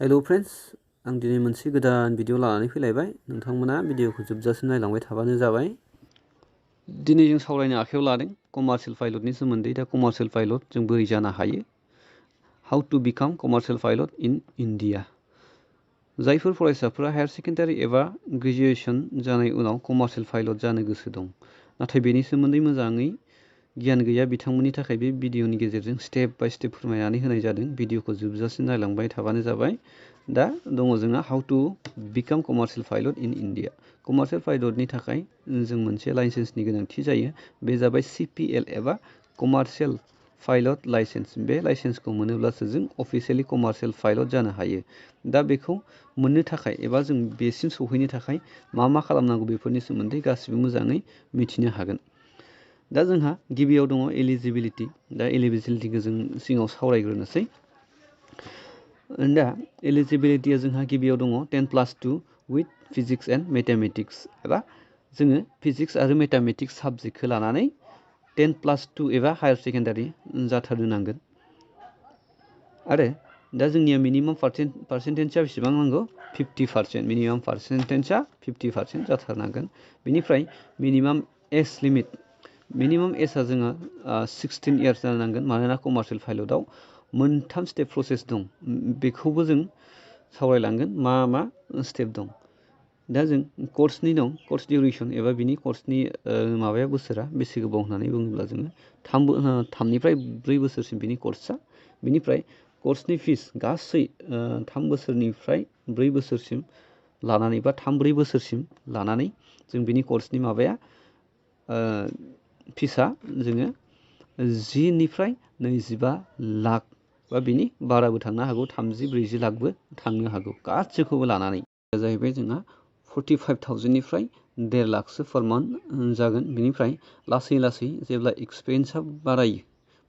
Hello friends, आं दिनै मोनसे गोदान भिडिअ लानानै फैलायबाय। नोंथांमोना भिडिअखौ जोबजासिम नायलांबाय थाबानो जाबाय। दिनै जों सावरायनो आखायाव लादों कमार्शियल पाइलटनि सोमोन्दै। दा कमार्शियल पाइलट जों बोरै जानो हायो, how to become commercial pilot in India. जायफोर फरायसाफोरा हायार सेकेन्डारि एबा ग्रेजुएसन जानाय उनाव कमार्शियल पाइलट जानो गोसो दं, नाथाय बेनि सोमोन्दै मोजाङै गियान गैया, बिथांमोननि थाखाय बे भिडिअनि गेजेरजों स्टेप बाय स्टेप फोरमायनानै होनाय जादों। भिडिअखौ जोबजासिम नायलांबाय थाबानो जाबाय। दा दङ जोंहा how to become commercial pilot in India. Commercial पाइलटनि थाखाय जों मोनसे लाइसेन्सनि गोनांथि जायो। बे जाबाय CPL एबा कमार्शियल पाइलट लाइसेन्स। बे लाइसेन्सखौ मोनोब्लासो जों अफिसियेलि कमार्शियल पाइलट जानो हायो। दा बेखौ मोननो थाखाय एबा जों बेसिम सौहैनो थाखाय मा खालामनांगौ बेफोरनि सोमोन्दै गासिबो मोजाङै मिथिनो हागोन। दा जोंहा गिबियाव दङ एलिजिबिलिटि। दा एलिजिबिलिटिखौ जों सिगाङाव सावरायग्रोनोसै। दा एलिजिबिलिटिया जोंहा गिबियाव दङ 10+2 विथ फिजिक्स एन्ड मेथामेटिक्स, एबा जोङो फिजिक्स आरो मेथामेटिक्स साबजेक्टखौ लानानै 10+2 एबा हायार सेकेन्डारि जाथारनो नांगोन। आरो दा जोंनिया मिनिमाम पार्सेन्टेजआ बेसेबां नांगौ? 50%। मिनिमाम पार्सेन्टेजआ 50% जाथारनांगोन। बेनिफ्राय मिनिमाम एज लिमिट, मिनिमाम एजआ जोङो 16 इयार्स जानो नांगोन। मानोना कमार्शियल पाइलटआव मोनथाम स्टेप प्रसेस दं, बेखौबो जों सावरायलांगोन मा स्टेप दं। दा जों कर्सनि दं, कर्स डिउरेसन एबा बिनि कर्सनि माबाया बोसोरा बेसे गोबाव होननानै बुङोब्ला जोङो 3 निफ्राय 4 बोसोरसिम बिनि कर्सआ। बिनिफ्राय कर्सनि फिस गासै 3 बोसोरनिफ्राय 4 बोसोरसिम लानानै बा 3-4 बोसोरसिम लानानै जों बिनि कर्सनि माबाया फिसा जोङो 10 निफ्राय 25 लाख बा बिनि बाराबो थांनो हागौ, 30-40 लाखबो थांनो हागौ, गासैखौबो लानानै। जाहैबाय जोंहा 45,000 निफ्राय 1.5 लाखसो पार मान्थ जागोन। बिनिफ्राय लासै लासै जेब्ला एक्सपिरियेन्सआ बारायो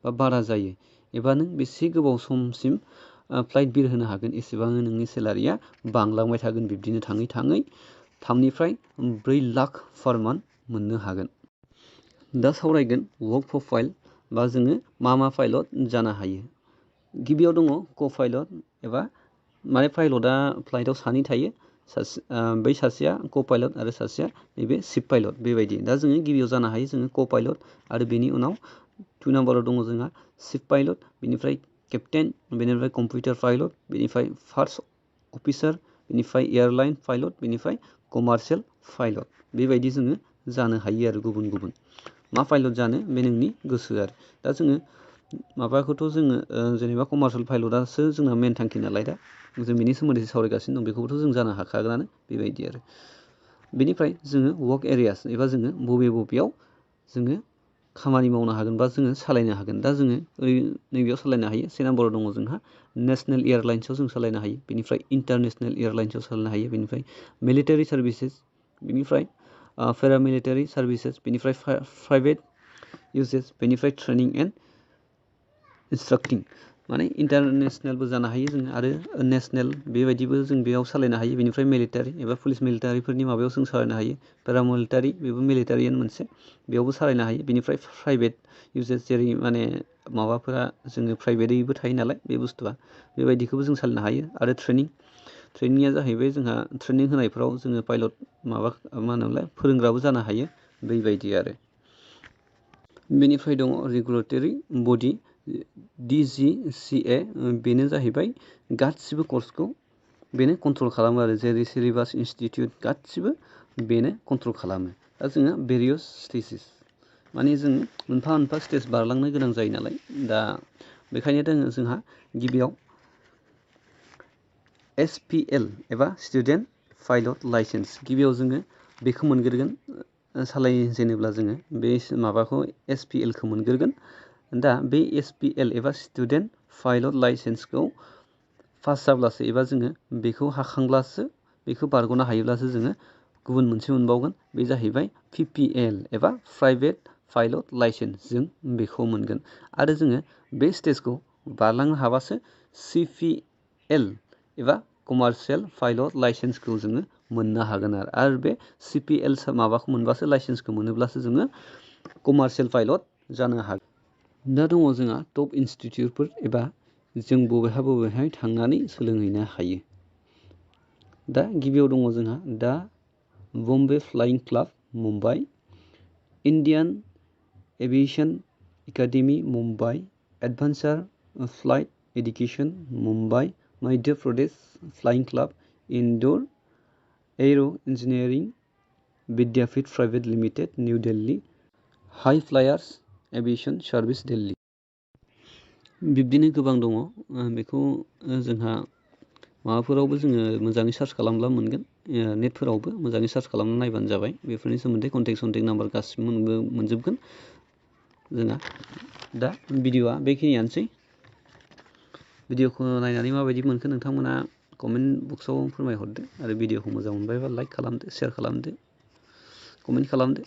बा बारा जायो, एबा नों बेसे गोबाव समसिम फ्लाइट बिरहोनो हागोन, एसेबांनो नोंनि सेलारिया बांलांबाय थागोन। बिब्दिनो थाङै थाङै 3 निफ्राय 4 लाख पार मान्थ मोननो हागोन। दा सावरायगोन वर्क प्रफाइल, बा जोङो मा पाइलट जानो हायो। गिबियाव दङ क'-पाइलट, एबा माने पाइलटआ फ्लाइटआव सानै थायो। बै सासेया क'-पाइलट आरो सासेया नैबे चिफ पाइलट, बेबायदि। दा जोङो गिबियाव जानो हायो जोङो क'-पाइलट, आरो बेनि उनाव 2 नाम्बाराव दङ जोंहा चिफ पाइलट, बेनिफ्राय केप्टेन, बेनिफ्राय कम्पिउटार पाइलट, बेनिफ्राय फार्स्ट अफिसार, बेनिफ्राय एयारलाइन पाइलट, बेनिफ्राय कमार्शियल पाइलट। बेबायदि जोङो जानो हायो आरो गुबुन गुबुन। मा पाइलट जानो बे नोंनि गोसो आरो। दा जोङो माबाखौथ' जोङो जेनेबा कमार्शियल पाइलटआसो जोंना मेन थांखि नालाय, दा जों बेनि सोमोन्दै सावरायगासिनो दं, बेखौबोथ' जों जानो हाखागोनानो, बेबायदि आरो। बेनिफ्राय जोङो वर्क एरियास, एबा जोङो बबेयाव जोङो खामानि मावनो हागोन बा जोङो सालायनो हागोन। दा जोङो नैबेयाव सालायनो हायो। 1 नाम्बाराव दङ जोंहा नेसनेल एयारलाइन्सआव जों सालायनो हायो, बेनिफ्राय इन्टारनेसनेल एयारलाइन्सआव सालायनो हायो, बेनिफ्राय मिलिटारि सार्भिसेस, बेनिफ्राय पेरामिलिटारि सार्भिसेस, बेनिफ्राय प्राइभेट इउजेस, बेनिफ्राय ट्रेनिं एन्ड इन्सट्राक्टिं। माने इन्टारनेसनेलबो जानो हायो जों, आरो नेसनेल बेबायदिबो जों बेयाव सालायनो हायो। बेनिफ्राय मिलिटारि एबा पुलिस मिलिटारिफोरनि माबायाव जों सालायनो हायो। पेरामिलिटारि, बेबो मिलिटारियानो मोनसे, बेयावबो सालायनो हायो। बेनिफ्राय प्राइभेट इउजेस, जेरै माने माबाफोरा जोङो प्राइभेटैबो थायो नालाय बे बुस्थुआ, बेबायदिखौबो जों सालायनो हायो। आरो ट्रेनिङा जाहैबाय जोंहा ट्रेनिं होनायफ्राव जोङो पाइलट मा होनोमोनलाय फोरोंग्राबो जानो हायो, बेबायदि आरो। बेनिफ्राय दङ रेगुलेटरि बडि, DGCA, बेनो जाहैबाय गासिबो कर्सखौ बेनो कन्ट्रल खालामो आरो, जेरै सिलेबास, इनस्टिटिउट गासिबो बेनो कन्ट्रल खालामो। दा जोङो भेरियास स्टेजेस, माने जों मोनफा स्टेज बारलांनो गोनां जायो नालाय। दा बेखायनो दङ जोंहा गिबियाव SPL एबा स्टुडेन्ट पाइलट लाइसेन्स। गिबियाव जोङो बेखौ मोनग्रोगोन, सालायजेनोब्ला जोङो बे माबाखौ SPL खौ मोनग्रोगोन। दा बे SPL एबा स्टुडेन्ट पाइलट लाइसेन्सखौ पास जाब्लासो, एबा जोङो बेखौ हाखांब्लासो, बेखौ बारग'नो हायोब्लासो जोङो गुबुन मोनसे मोनबावगोन। बे जाहैबाय PPL एबा प्राइभेट पाइलट लाइसेन्स, जों बेखौ मोनगोन। आरो जोङो बे स्टेजखौ बारलांनो हाबासो CPL एबा कमार्शियल पाइलट लाइसेन्सखौ जोङो मोननो हागोन आरो बे CPL माबाखौ मोनबासो, लाइसेन्सखौ मोनोब्लासो जोङो कमार्शियल पाइलट जानो हागोन। दा दङ जोंहा टप इनस्टिटिउटफोर एबा जों बबेहाय थांनानै सोलोंहैनो हायो। दा गिबियाव दङ जोंहा दा Bombay flying club Mumbai, Indian aviation academy Mumbai, advancer flight education Mumbai, Madhya Pradesh flying club, Indore aero engineering Vidyapeeth private limited new Delhi, high flyers aviation service Delhi. बिब्दिनो गोबां दङ। बेखौ जोंहा माबाफोरावबो जोङो मोजाङै सार्च खालामब्ला मोनगोन। नेटफोरावबो मोजाङै सार्च खालामना नायबानो जाबाय। बेफोरनि सोमोन्दै कन्टेक्ट नाम्बार गासिबो मोनजोबगोन जोंहा। दा भिडिअ'आ बेखिनियानोसै। भिडिअ'खौ नायनानै माबायदि मोनखो नोंथांमोना कमेन्ट बक्सआव फोरमायहरदो आरो भिडिअ'खौ मोजां मोनबायबा लाइक खालामदो, शेयार खालामदो, कमेन्ट खालामदो,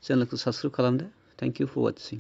चेनेलखौ साबस्क्राइब खालामदो। Thank you for वाचिं।